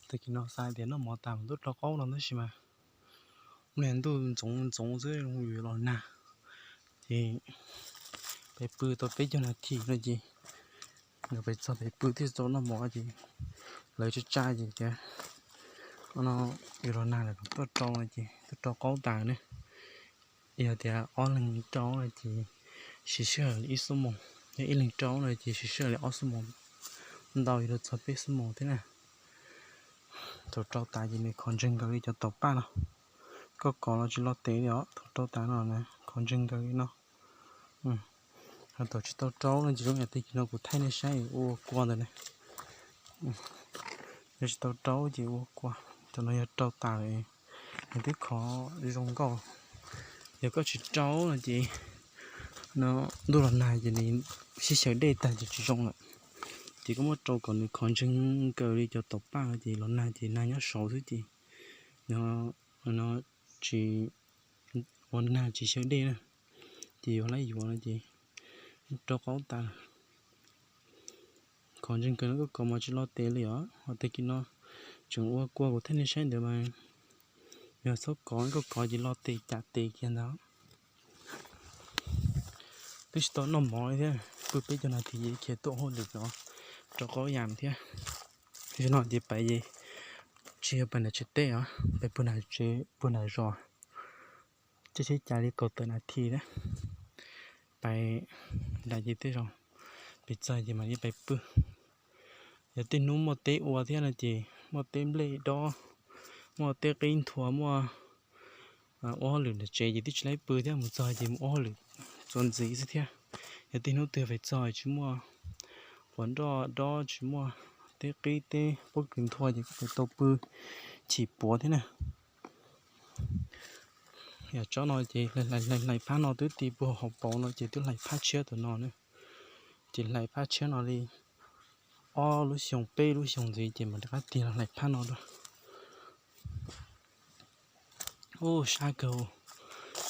Tag kis no xav tias noj mov tas mas tuaj rau qaub no tab sis mas ua li ntuj ntxoov ntxoov xwb yuav los nag. Ces peb pw tau peb caug nas this no ces, peb txog peb pw thiaj tau noj mov ces lawv tsa tsa ces tias no yuav los nag lawm tuaj rau no ces tuaj rau qaub tas ne. Yog tias ob leeg rau no ces siv sij hawm li ib xuab moos, yog ib leeg rau no ces siv sij hawm li ob xuab moos, ntau yuav luag txog peb xuab moos thiab na. Thaum rau tas ces nws khov ntseeg nkaus li cov taum paj no. Koj kov los tsis lo tes li os, thaum rau tas no na khov ntseeg nkaus li no. Ho thaum tsis tau rau no ces zoo yam tag kis no kuv thaij nej saib ua kua ntawd na. Yog tsis tau rau ces ua kua, tam no yog rau tas lawm, nws twb khov zoo nkauj. Yog koj tsis rau no ces no ntuj los nag ces nws sib xyaw dej tag ces tsis zoo lawm. Ces koj muab rau kom nws khov ntseeg nkaus li cov taum paj no ces los nag ces nag nyob saud xwb ces no tsis ua nag tsis xyaw dej na. Ces yuav laib yuav no ces rau qaub tas. Khov ntseeg kawg no koj kov mas tsis lo tes li os. Ho tag kis no tseem ua kua kuv thaij nej saib ntawd mas yog txhob kov, koj kov ces lo tes cas tes kiag ntag. Twb tsis tau noj mov li thiab, pw peb caug nas this ces khiav tuaj hauj lwm no rau qaub yam thiab. Zaum no ces pais, tsis yog pais nram tsev teb os, pais puag nram zos, teb tsheb cas li kaum tawm nas this thiab. Pais nram ces tej zaum pem txog ces mam li pais pw. Yog tej hnub muaj teb ua thiab no ces muaj teb nplej dob, muaj teb qib nthua, muaj ua hauj lwm nram tsev ces twb tsis laib pw thiab, mus txog ces mus ua hauj lwm txuas ntxiv xwb thiab. Yog tej hnub twg pem txog tsis muaj quav nroj dob, tsis muaj teb qib teb pob kws nthua ces kuj tau pw chim puav thiab na. Yam tsob no ces hlais phab no twb ti puag hauv paus no ces twb hlais phab tshiab tam no na. Ces hlais phab tshiab no li ob lub xyoo peb lub xyoo ntxiv ces mam rov qab tig los hlais phab no dua. Ub, sab kawg,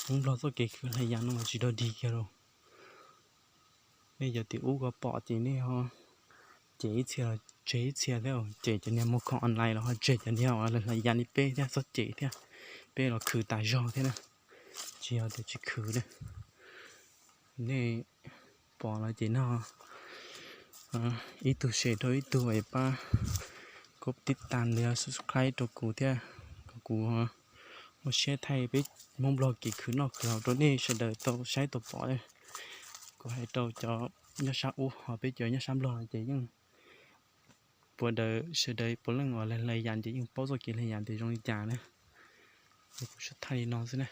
Hmoob Nplog txoj kev khwv hlais yas no mas tsis dog dig kiag lauj. Nej cov tim ub ko pom ces nej ho cem ib txhia los tseg ib txhia thiab, cem cov niag mus khoom online los ho tseg cov niag uas hlais yas li peb thiab, txhob cem thiab, peb los khwv tas zog thiab na, tsis yog tias tsis khwv na. Nej pom los ces no ib tug share rau ib tug es pab kuv tib tas li subscribe rau kuv thiab, kom kuv muaj siab thaij peb Hmoob Nplog kev khwv noj khwv haus rau nej sawv daws tau saib tau pom. Kuv hais rau cov nyob sab ub, ho peb cov nyob sab Nplog no ces yeej puas daws sawv daws puav leej uas hlais yas ces yeej paub txoj kev hlais yas tias zoo li cas na. Kuv tsuas thaij li no xwb na.